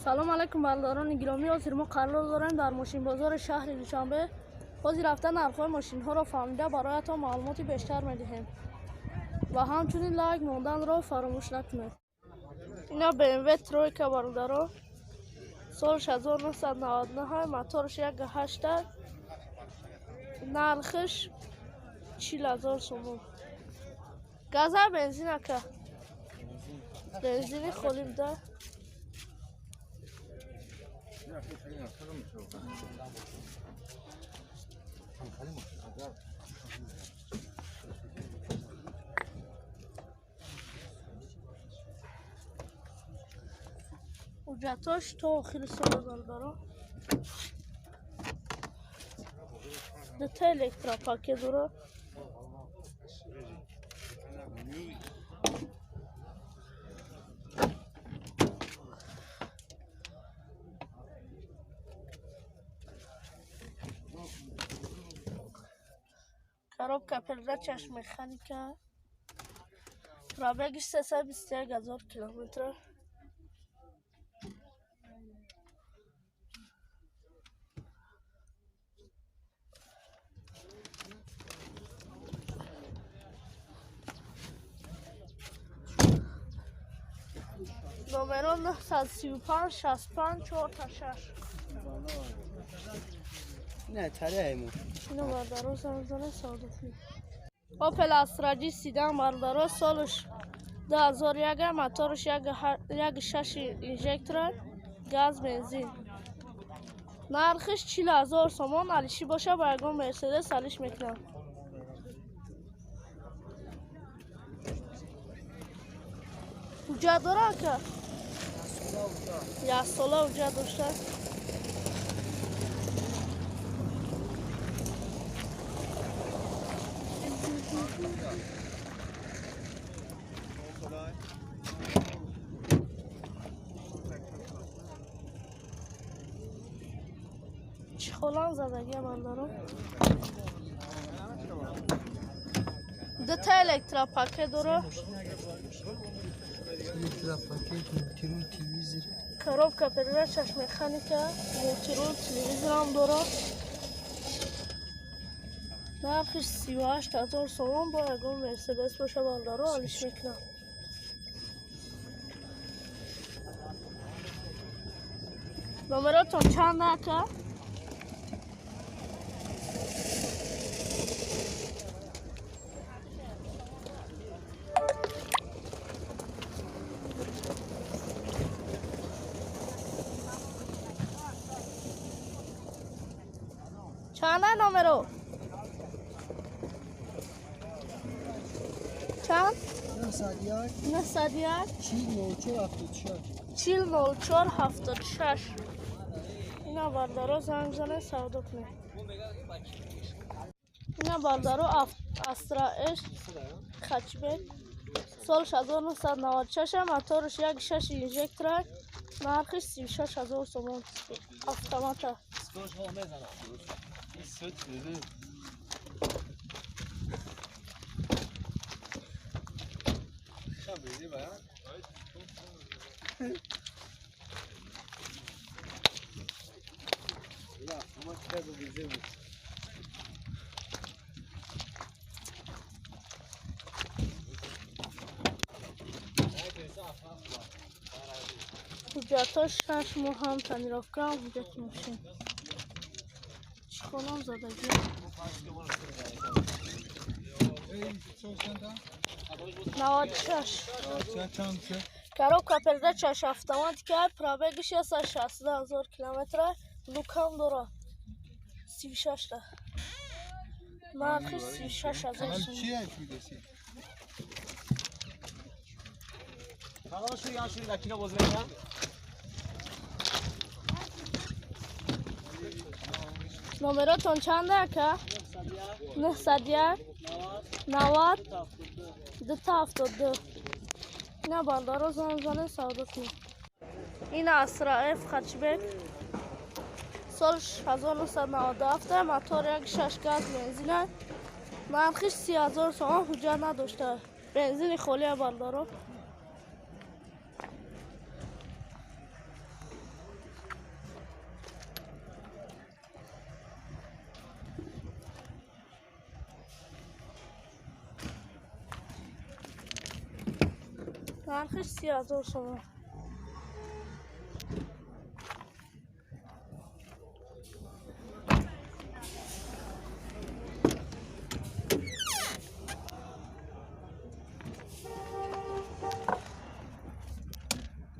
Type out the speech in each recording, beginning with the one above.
Салом алайкум, бародарони гиромӣ. Ҳозир мо қарор дорем дар мошинбозори шаҳри Душанбе. Ҳозир рафта нархҳои мошинҳоро фаҳмида, бароятон маълумоти бештар медиҳем. Ва ҳамчунин лайк монданро фаромӯш накунед. Ина БМВ тройка, бародаро. Солш 1999, моторш 1,8, нархш 40 000 сомон. Газа, бензин, ака? Бензини холӣ буда. Ҳуҷҷатош то охири соли, бародаро. Дута электропакет дора. Коробка передачаш механика. Пробегиш 321 000 километр. Номеро 935 65 4 6. Не, тареему. Ино, бардаро, занг зане, савдо кунед. Опел Астра J седан, бардаро, солш 2001, моторш 1,6 инжектора, газ, бензин. Нархиш 40 000 сомон, алишӣ боша, ба ягон Мерседес алиш мекунам. Ҳуҷҷат дора, ака? Яксола ҳуҷҷат дошта. Чехолам задагия, бародаро. Дута электропакет дора. Электропакет, мультируль, телевизор. Коробка передачаш механика, мультируль, телевизорам дора. Нархиш 38 000 сомон, бо ягон Мерседес боша, бародаро, алиш мекунам. Номеротон чанд, ака? Чанда номеро? Чанд? 901. 901. 40 04 76. 40 04 76. Ина, бардаро, занг зане, савдо кунед. Ина, бардаро, Астра С хэтчбек, солш 1996, моторш 1,6 инжектора, нархиш 36 000 сомон, автомата. Ҳуҷҷатҳо 6 моҳ, ҳам тонировка, ҳам ҳуҷҷати мошин. Чехолам задагӣ. 96. Коробка передачаш автоматика, пробегиш 162 000 километра, люкам дора. 36-та. Нархиш 36 000 сомон. Kanal şu yan şunu dakika bozmayın. Номеротон чанда, ака? 901 90 2 72. Ина, бардаро, занг зане, савдо кунед. Ина Астра Ф хэтчбек, сол 1997, мотор 1,6 газ, бензина, нархиш 30 000 сомон, ҳуҷҷат надошта, бензини холия, бардаро. Нархиш 30 000 сомон.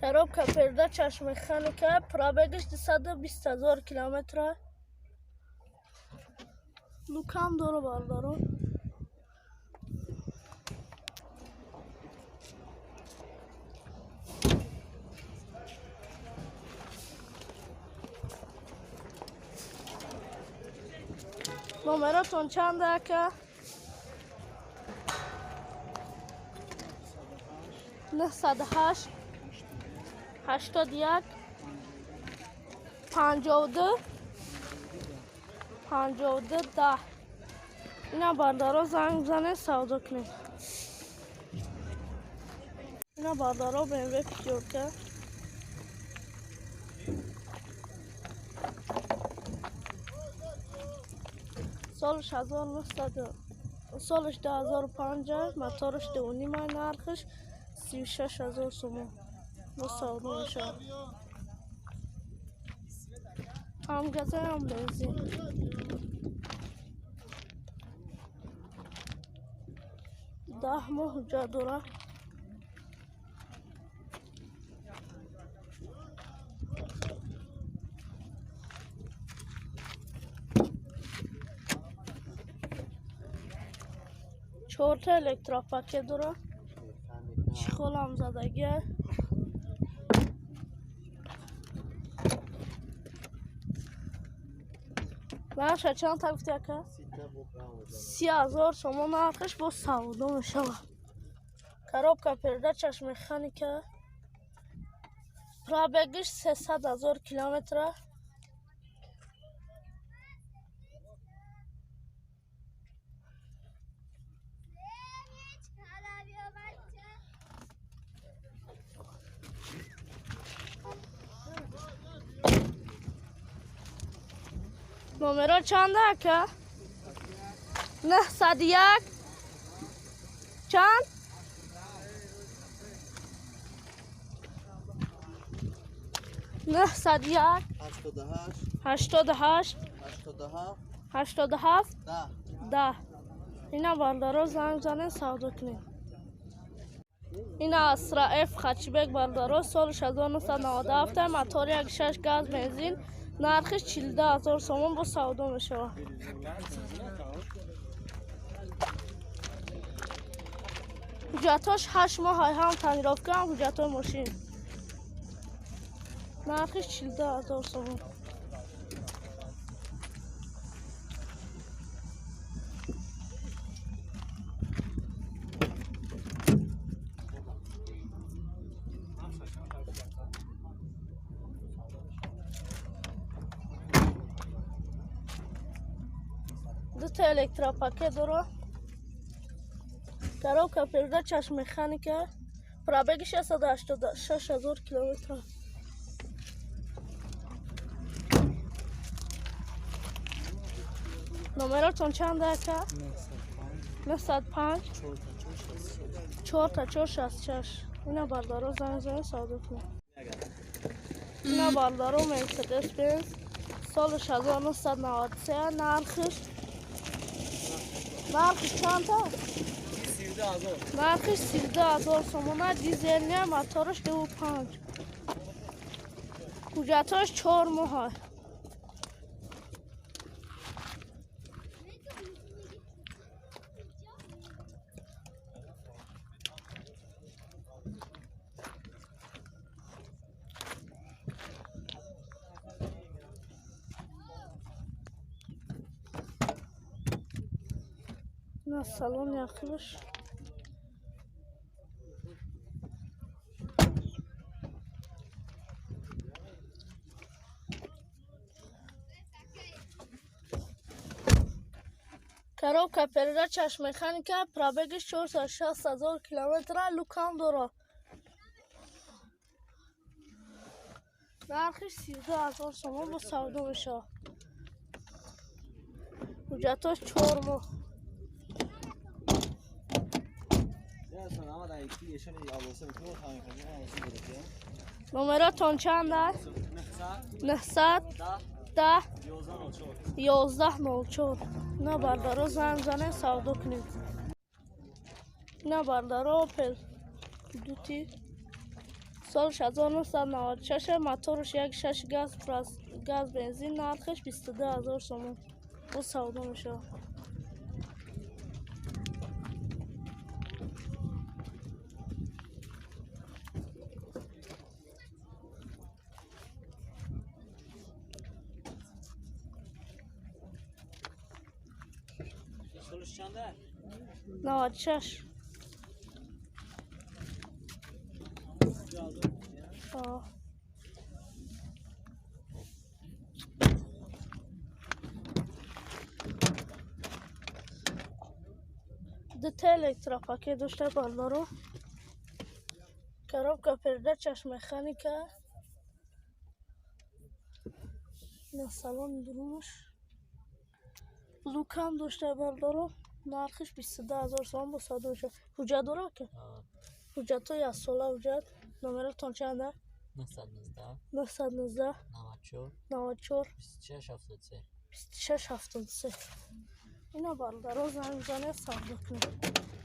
Коробка передачаш механика, пробегаш 220 000 километра. Лукам дора бардаро. Номератон чанд ака? 908 81 52 52 10. Ина бардаро занг бизанед, савдо кунед. Ина бардаро BMW пятёрка. Солш 1900, солш 2005, моторш 2.5, нархш 36 000 сомон. Бо савдо мешавад. Ҳам газа, ҳам бензин. 10 моҳ ҳуҷҷат дорад. Чорта электропакет дорад. Чехолам задагия. Нархша чанд та гуфти ака? 30 000 сомон нархш, бо савдо мешавад. Коробка передачаш механика. Пробегиш 300 000 километра. Номеро чанд ака? 901 чанд? 901 88 88 87 87 10. 10. Ина бардаро занг занед, савдо кунед. Ина Астра Ф хэтчбек бардаро, соли 1997, мотори 1.6 газ бензин, нархиш 42 000 сомон, бо савдо мешавад. Ҳуҷҷатҳош 8 моҳ, ҳам тонировка, ҳам ҳуҷҷатҳои мошин. Нархиш 42 000 сомон. Дута электропакет дора. Коробка передачаш механика. Пробеги 686 000 километра. Номеротон чанд ака? 905 905 4 4 4 66. Ина бардаро занг занед, савдо кунед. Ина бардаро Мерседес Бенз, соли 1993, нархиш чанда? 32 000. Нархиш 32 000 сомона, дизелния, мотораш 2.5. Ҳуҷҷатҳош 4 моҳа. На салони ахираш. Коробка передачаш механика, пробегиш 460 000 километра, люкам дора. Нархиш 32 000 сомон, бо савдо мешавад. Ҳуҷҷатҳош 4 моҳ. Номеротон чанд аст? 910 1104. На бардаро, занг занед, савдо кунед. На бардаро, Опел дути, солш 1996, моторш 1,6 газ, газ бензин, нархаш 22 000 сомон, бо савдо мешавад. Солиш чанда? 96. А. Дута электропакет дошта, бардаро. Коробка передачаш механика. На салони дурунаш. Люкам дошта, бардаро. Нархиш 22 000 сомон, бо савдо мешавад. Ҳуҷҷат дора ки? Ҳуҷҷатҳои яксола ҳуҷҷат. Номеротон чанда? 919 919 94 94 26 73. 26 73. Ина бародаро, занг занед, савдо кунед.